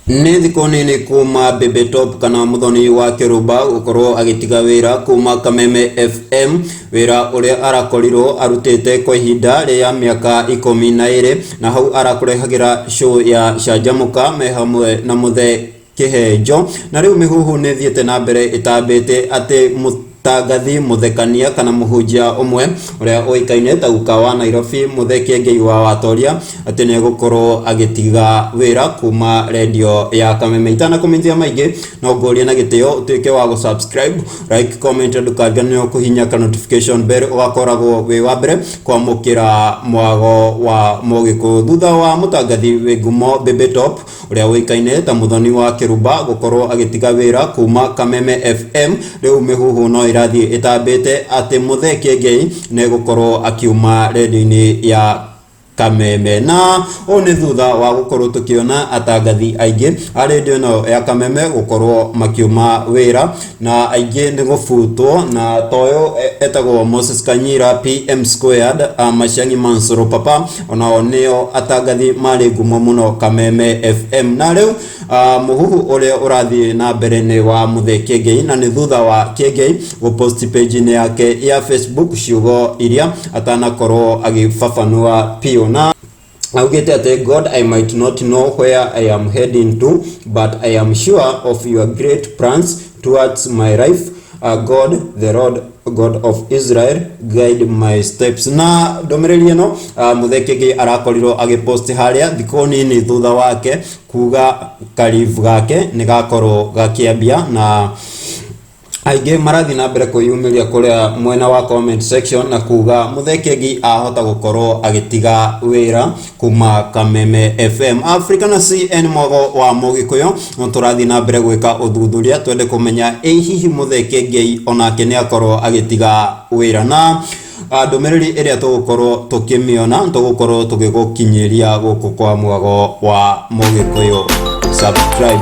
Nĩ thikũ nini kuma Bebe Top kana Mũthoni wa Kĩrũmba gũkorwo agĩtiga wĩra kuma Kameme FM, wĩra ũrĩa arakorirwo arutĩte kwa ihinda rĩa mĩaka 12, na hau arakũrehagĩra show ya Canjamũka me hamwe na Mũthee Kĩhenjo. Na rĩu mĩhuhu nĩ ĩthiĩte na mbere ĩtambĩte atĩ mũtangathi, mũthekania kana mũhunjia ũmwe ũrĩa ũĩkaine ta guka wa Nairobi, Mũthee Kĩengei wa Watoria, atĩ nĩ egũkorwo agĩtiga wĩra kuma rendio ya Kameme. Itanakũmenyithia maingĩ, no ngũrie na gĩtĩo ũtuĩke wa gũ-subscribe, like, comment na ndũkariganĩrwo kũhihinya ka notification bell, ũgakoragwo wĩ wa mbere kwamũkĩra mwago wa Mũgĩkũyũ. Thutha wa mũtangathi wĩ ngumo Bebe Top ũrĩa ũĩkaine ta Mũthoni wa Kĩrumba gũkorwo agĩtiga wĩra kuma Kameme FM, rĩu mĩhuhu no ĩrathiĩ ĩtambĩte atĩ Mũthee Kĩengei nĩ egũkorwo akiuma rendio-inĩ ya Kameme. Na ũũ nĩ thutha wa gũkorwo tũkĩona atangathi aingĩ a rendio ĩno ya Kameme gũkorwo makiuma wĩra na aingĩ nĩ gũbutwo, na toyo etagwo Moses Kanyira, PM Squared, Matiang'i Mansuru Papa, onao nĩo atangathi marĩ ngumo mũno Kameme FM. Na rĩu mũhuhu ũrĩa ũrathiĩ na mbere nĩ wa Mũthee Kĩengei, na nĩ thutha wa Kĩengei gũpost page-inĩ yake ya Facebook ciugo iria atanakorwo agĩbabanua biũ, na augĩte atĩ, "God, I might not know where I am heading to, but I am sure of your great plans towards my life. God, the Lord God of Israel, guide my steps." Na ndũmĩrĩri ĩno Mũthee Kĩengei arakorirwo agĩpost harĩa thikũ nini thutha wake kuga karibu gake nĩ gakorwo gakĩambia, na aingĩ marathiĩ na mbere kwĩyumĩria kũrĩa mwena wa comment section na kuga Mũthee Kĩengei ahota gũkorwo agĩtiga wĩra kuma Kameme FM. Africa na CN Mwago wa Mũgĩkũyũ no tũrathiĩ na mbere gwĩka ũthuthuria twende kũmenya ĩ hihi Mũthee Kĩengei onake nĩ akorwo agĩtiga wĩra, na ndũmĩrĩri ĩrĩa tũgũkorwo tũkĩmĩona tũgũkorwo tũgĩgũkinyĩria gũkũ kwa Mwago wa Mũgĩkũyũ. Subscribe.